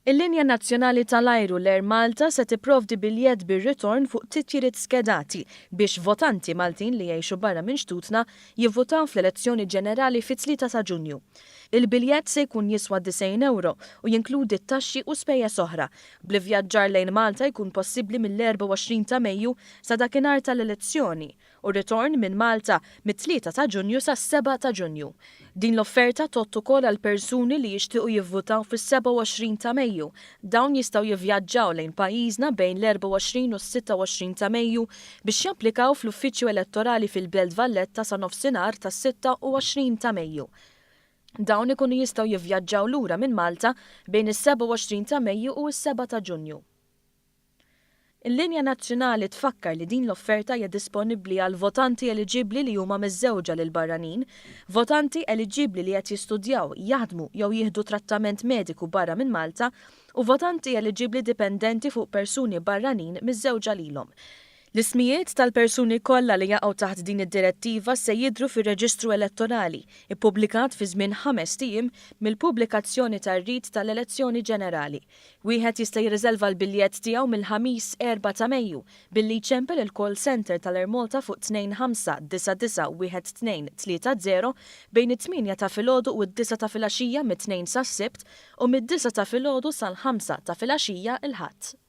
Il-linja nazzjonali tal-ajru l-Air Malta se tipprovdi biljett bir-ritorn fuq titjiriet skedati biex votanti Maltin li jgħixu barra minn xtutna jivvutaw fl-elezzjoni ġenerali fit-3 ta' Ġunju. Il-biljett se jkun jiswa 90 ewro u jinkludi t-taxxi u spejjeż oħra, bl-ivvjaġġar lejn Malta jkun possibbli mill-24 ta' Mejju sa dakinhar tal-elezzjoni u ritorn minn Malta mit-3 ta' Ġunju sas-7 ta' Ġunju. Din l-offerta tgħodd ukoll għal persuni li jixtiequ jivvutaw fis-27 ta' Mejju. Dawn jistgħu jivvjaġġaw lejn pajjiżna bejn l-24 u s-26 ta' Mejju biex japplikaw fl-Uffiċċju Elettorali fil-Belt Valletta sa nofsinhar tas-26 ta' Mejju. Dawn ikunu jistgħu jivvjaġġaw lura minn Malta bejn is-27 ta' Mejju u s-7 ta' Ġunju. Il-linja nazzjonali tfakkar li din l-offerta hija disponibbli għal votanti eliġibbli li huma miżżewġa lil barranin, votanti eliġibbli li qed jistudjaw, jaħdmu jew jieħdu trattament mediku barra minn Malta u votanti eliġibbli dipendenti fuq persuni barranin miżżewġa lilhom. L-ismijiet tal-persuni kollha li jaqgħu taħt din id-Direttiva se jidhru fir-Reġistru Elettorali, ippubblikat fi żmien ħamest ijiem mill-pubblikazzjoni tar-rit tal-elezzjoni ġenerali. Wieħed jista' jirriżerva l-biljett tiegħu mill-Ħamis 4 ta' Mejju billi jċempel il-call centre tal-Air Malta fuq 2 5 9 9 1 2 3 0 bejn it-8 ta' filgħodu u d-9 ta' filgħaxija mit-Tnejn sas-Sibt u mid-9 ta' filgħodu sal-5 ta' filgħaxija l-Ħadd.